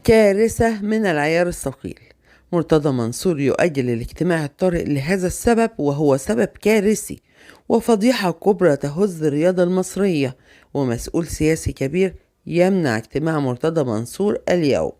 كارثة من العيار الثقيل. مرتضى منصور يؤجل الاجتماع الطارئ لهذا السبب، وهو سبب كارثي وفضيحة كبرى تهز الرياضة المصرية، ومسؤول سياسي كبير يمنع اجتماع مرتضى منصور اليوم.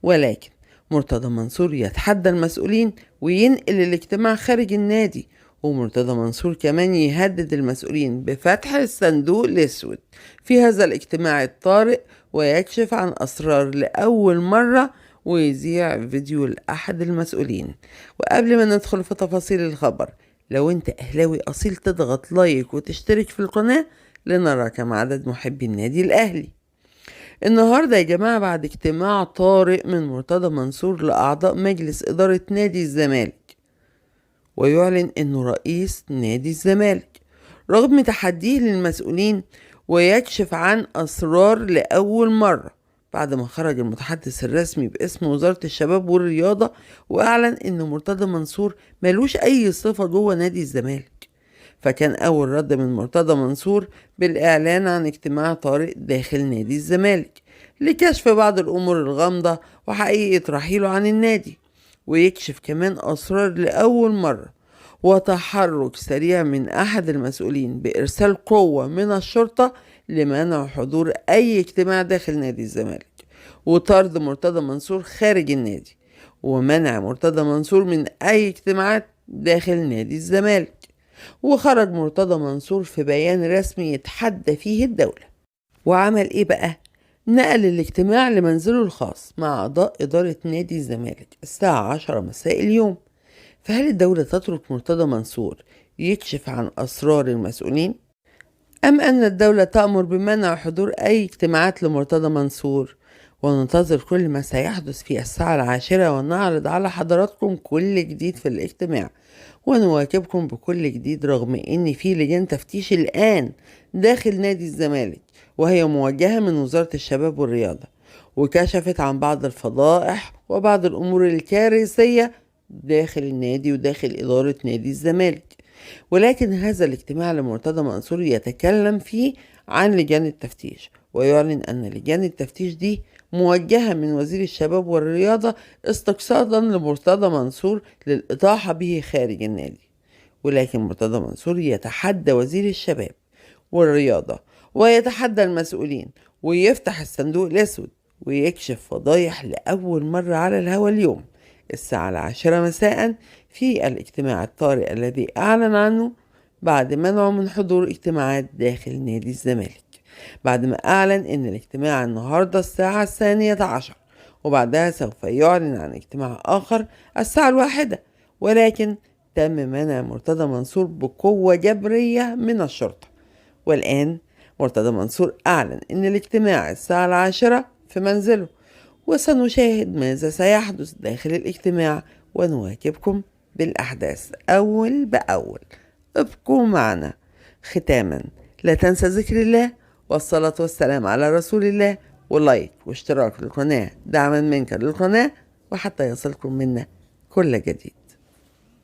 ولكن مرتضى منصور يتحدى المسؤولين وينقل الاجتماع خارج النادي، ومرتضى منصور كمان يهدد المسؤولين بفتح الصندوق الأسود في هذا الاجتماع الطارئ، ويكشف عن أسرار لأول مرة، ويذيع فيديو لأحد المسؤولين. وقبل ما ندخل في تفاصيل الخبر، لو انت أهلاوي أصيل تضغط لايك وتشترك في القناة لنرى كم عدد محبي النادي الأهلي. النهاردة يا جماعة بعد اجتماع طارئ من مرتضى منصور لأعضاء مجلس إدارة نادي الزمالك، ويعلن انه رئيس نادي الزمالك رغم تحديه للمسؤولين، ويكشف عن اسرار لاول مرة بعد ما خرج المتحدث الرسمي باسم وزارة الشباب والرياضة واعلن ان مرتضى منصور ملوش اي صفة جوه نادي الزمالك. فكان اول رد من مرتضى منصور بالاعلان عن اجتماع طارئ داخل نادي الزمالك لكشف بعض الامور الغامضة وحقيقة رحيله عن النادي، ويكشف كمان أسرار لأول مرة، وتحرك سريع من أحد المسؤولين بإرسال قوة من الشرطة لمنع حضور أي اجتماع داخل نادي الزمالك، وطرد مرتضى منصور خارج النادي، ومنع مرتضى منصور من أي اجتماعات داخل نادي الزمالك. وخرج مرتضى منصور في بيان رسمي يتحدى فيه الدولة. وعمل إيه بقى؟ نقل الاجتماع لمنزله الخاص مع أعضاء إدارة نادي الزمالك الساعة 10 مساء اليوم. فهل الدولة تترك مرتضى منصور يكشف عن أسرار المسؤولين؟ أم أن الدولة تأمر بمنع حضور أي اجتماعات لمرتضى منصور؟ وننتظر كل ما سيحدث في الساعة 10 ونعرض على حضراتكم كل جديد في الاجتماع، ونواكبكم بكل جديد رغم أن في لجان تفتيش الآن داخل نادي الزمالك، وهي موجهة من وزارة الشباب والرياضة، وكشفت عن بعض الفضائح وبعض الأمور الكارثية داخل النادي وداخل إدارة نادي الزمالك. ولكن هذا الاجتماع لمرتضى منصور يتكلم فيه عن لجان التفتيش، ويعلن أن لجان التفتيش دي موجهة من وزير الشباب والرياضة استقصادا لمرتضى منصور للإطاحة به خارج النادي. ولكن مرتضى منصور يتحدى وزير الشباب والرياضة ويتحدى المسؤولين ويفتح الصندوق الأسود ويكشف فضايح لأول مرة على الهوا اليوم الساعة 10 مساء في الاجتماع الطارئ الذي أعلن عنه بعد منعه من حضور اجتماعات داخل نادي الزمالك، بعد ما أعلن أن الاجتماع النهاردة الساعة 12، وبعدها سوف يعلن عن اجتماع آخر الساعة 1، ولكن تم منع مرتضى منصور بقوة جبرية من الشرطة. والآن مرتضى منصور أعلن أن الاجتماع الساعة 10 في منزله، وسنشاهد ماذا سيحدث داخل الاجتماع ونواكبكم بالأحداث أول بأول. ابقوا معنا. ختاما، لا تنسى ذكر الله والصلاة والسلام على رسول الله، ولايك واشتراك للقناة دعما منك للقناة، وحتى يصلكم منا كل جديد.